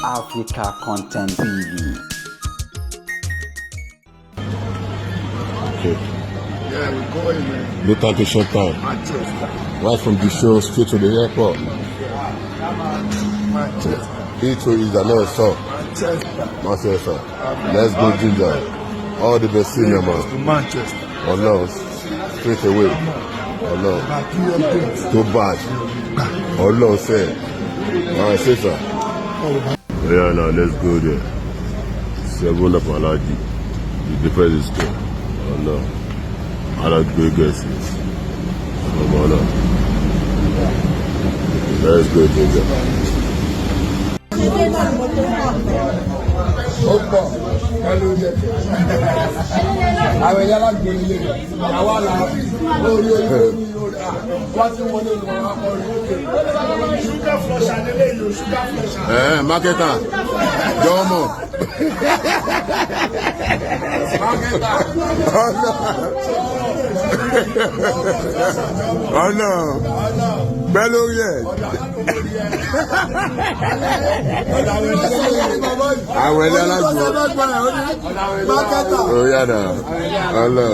Africa Content TV. Okay. Yeah, we're going, man. No time to shut down. Manchester. Right from the show straight to the airport. Manchester. Heathrow is another song. Manchester. Manchester. Let's go, Ginger. All the best senior man. To Manchester. Ọlọ́run straight away. Ọlọ́run Nigeria. tó bad. Ọlọ́run sẹ́. Alright, say sir. Yeah, now let's go there. Seven up Alhaji. The difference is clear. Ọlọ́run. Alhaji Gẹ̀ẹ́sì. Ọmọ náà. Let's go, Ginger. Ó pọ̀ pẹ̀lú oúnjẹ. Àwọn ẹ̀yà láti gbòòrò ilé rẹ̀. Àwa là orí orí orí orí à. Wọ́n ti wọlé ní wọn akọ orí òkè. Sugar flusher lélẹ́yìí o, sugar flusher. Marketer. Jọmọ. Marketer. Ọ̀nà pẹ́ lórí ẹ̀. Àwọn ẹlẹ́ alágbó. Marketer. Ó yàrá. Ọlọ́.